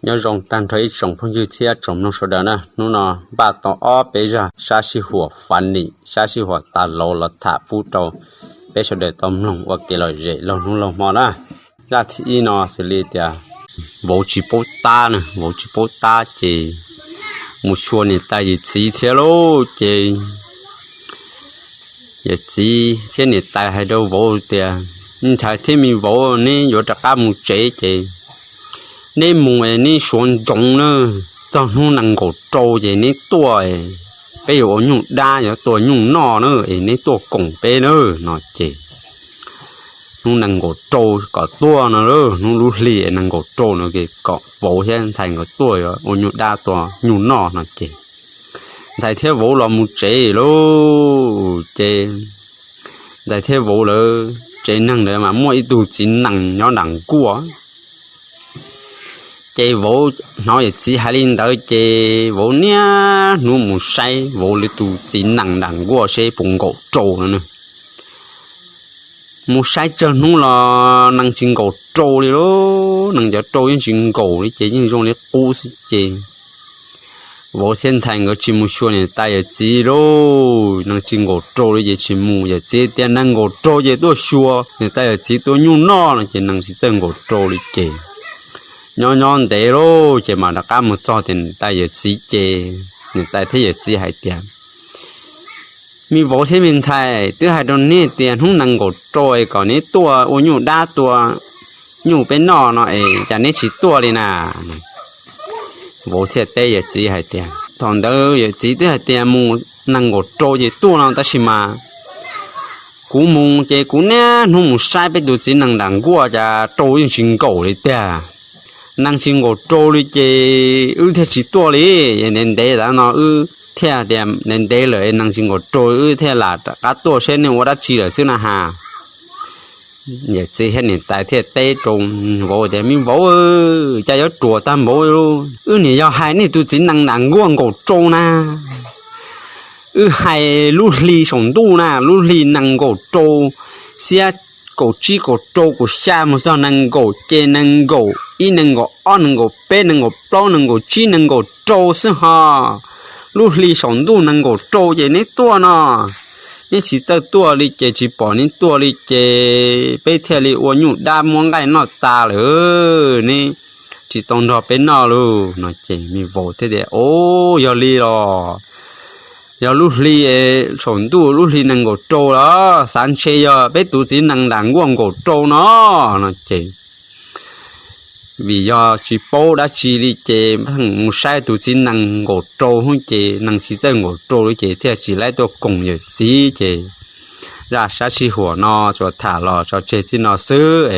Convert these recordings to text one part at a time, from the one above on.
Nyob zoo tag nrho ib tsoom phooj ywg thiab tsoom mloog sawv daws na, hnub no npaj tau ob peb zaj sab sij huam funny, sab sij huam tas laus los tham pub rau peb sawv daws tau mloog ua kev lom zem laug hnub laug hmo na. Zaj thib ib no xws li tias vauv tsis paub tab na, vauv tsis paub tab ces mus xyuas niam tais yawm txiv thiab lauj. Ces yawm txiv thiab niam tais hais rau vauv tias, Ntxhais thiab me vauv, neb yuav rov qab mus tsev ces neb mus es neb suav ntsoov na, txog hnub nees nkaum rau ces neb tuaj, peb yuav ua nyuj dab yuav tua nyuj noj na, es neb tuaj koom peb na. No ces hnub nees nkaum rau kom tuaj no, hnub lub hli nees nkaum rau no kom vauv thiab ntxhais nkawd tuaj yuav ua nyuj dab tua nyuj noj no ces ntxhais thiab vauv los mus tsev lauj. Ces ntxhais thiab vauv lawv tsev neeg ntawd mas muaj ib tug txiv nees nyob nram nkuaj. Ces vauv hnov yawm txiv hais li ntawd ces vauv niaj hnub mus saib vauv lawv tus txiv nees nram nkuaj seb puas nkaum rau no na. Mus saib tsawg hnub los nees tsis nkaum rau li lauj, nees cov rau yeej tsis nkaum li ces yeej zoo li qub xwb ces vauv thiab ntxhais nkawd tsis mus xyuas niam tais yawm txiv lauj, nees tsis nkaum rau li ces tsis mus. Yawm txiv tias nees nkaum rau ces tuaj xyuas niam tais yawm txiv tua nyuj noj no ces nees tsis txawj nkaum rau li ces nyob nyob ntev lauj ces mam rov qab mus txog tias niam tais yawm txiv ces niam tais thiab yawm txiv hais tias, Me vauv thiab me ntxhais, twb hais rau neb tias hnub nees nkaum rau es kom neb tuaj ua nyuj dab tua nyuj peb noj no es cas neb tsis tuaj li na? Vauv thiaj teb yawm txiv hais tias, Thaum ntawd yawm txiv twb hais tias mus nees nkaum rau ces tuaj no tab sis mas kuv mus ces kuv niaj hnub mus saib peb tus txiv nees nram nkuaj cas rau yeej tsis nkaum li tiag. Nees tsis nkaum rau li ces wb thiaj tsis tuaj li. Ntev ntev tas no wb thiaj tias ntev ntev lawm nees tsis nkaum rau wb thiaj lam rov qab tuaj seb nej ua dab tsi lawm xwb na has. Yawm txiv thiab niam tais thiaj teb rau vauv tias, Me vauv, cas yuav ruam tag npaum li, wb niam yog hais nej tus txiv nees nram nkuaj nkaum rau na. Wb hais lub hli saum ntuj na, lub hli nees nkaum rau, xiab kaum tsib kaum rau kaum xya mus txog nees nkaum ces nees nkaum ib nees nkaum ob nees nkaum peb nees nkaum plaub nees nkaum tsib nees nkaum rau xwb ho. Lub hli saum ntuj nees nkaum rau ces neb tuaj no, neb tsis txawj tuaj li ces tsis pom neb tuaj li ces peb thiaj li ua nyuj dab muab nqaij noj tas lawm, neb tsis tau nrog peb noj lauj no ces me vauv thiaj tias, O, yog li los yog lub hli saum ntuj lub hli nees nkaum rau los xav ntshe yog peb tus txiv nees nram nkuaj nkaum rau no no ces vim yog tsis paub dab tsi li ces mus saib tus txiv nees nkaum rau hub ces nees tsis txawj nkaum rau li ces thiaj tsis laib tuaj koom yawm txiv ces zaj sab sij huam no tsuas tham los tso tseg txij no xwb.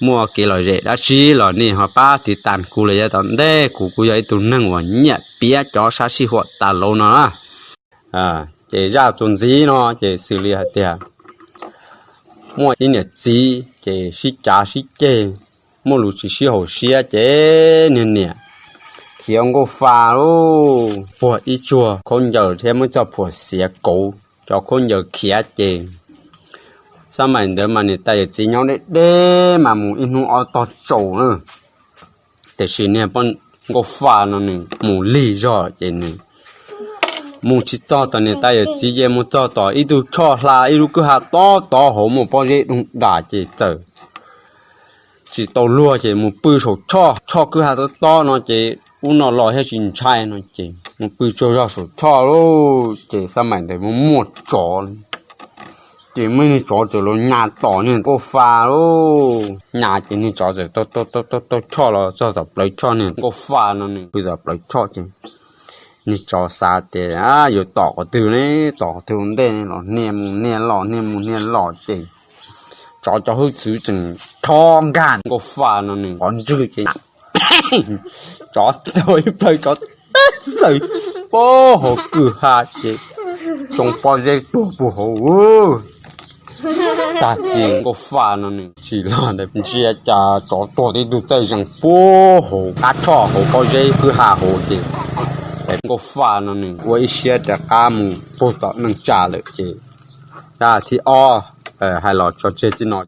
Muaj kev lom zem dab tsi los nej ho pab tiv tas kuv los yav tom ntej, kuv kuj yog ib tug neeg uas nyiam piav cov sab sij huam tas laus no na. Ces zaj txuas ntxiv no ces xws li hais tias muaj ib niam txiv ces sib cav sib ceg, muaj lus tsis sib haum siab ces niag niam khiav nkauj fa lauj, puag ib tsuag khaub ncaws thiab muab txoj phuam xiav kauv, cov khaub ncaws khiav ces xab maim ntawd mas niam tais yawm txiv nyob deb deb mas mus ib hnub ob tog tsaus na. Tiam sis niag poj nkauj fa no nws mus lig zog ces nws mus tsis txog tom niam tais yawm txiv ces mus txog tom ib tug choj hla ib lub kwj ha tob tob hauv muaj pob zeb doog das ces txawm tsis tau luag ces mus pw saum choj, choj kwj ha tob tob no ces ub no los thiaj tsis ntshai no ces mus pw tsaug zog saum choj lauj. Ces xab maim ntawd muaj muaj tsov ces muaj niag tsov txawm los nyas tom niag nkauj fa lauj. Nyas ces niag tsov txawm taug taug choj los txog tom plawv choj niag nkauj fa no nws pw tom plawv choj ces niag tsov xav tias yuav tom qhov twg ne, tom qhov twg ua ntej, los niaj mus niaj los niaj mus niaj los ces tsov cov hwj txwv tseem chob nkag nkauj fa no nws qhov ntswg ces tsov tuag ib plawg, tsov tib plawg pab hauv kwj ha ces tsoo pob zeb tuag puag hauv. Tag kis nkauj fa no nws tsis los ntawd ntsia cas tsov tuag tib tug txawj zees puag hauv qab choj hauv pob zeb kwj ha hauv ces nkauj fa no nws ua ib siab rov qab mus puag tom neej tsa lawm ces zaj thib ob hais los tso tseg txij no.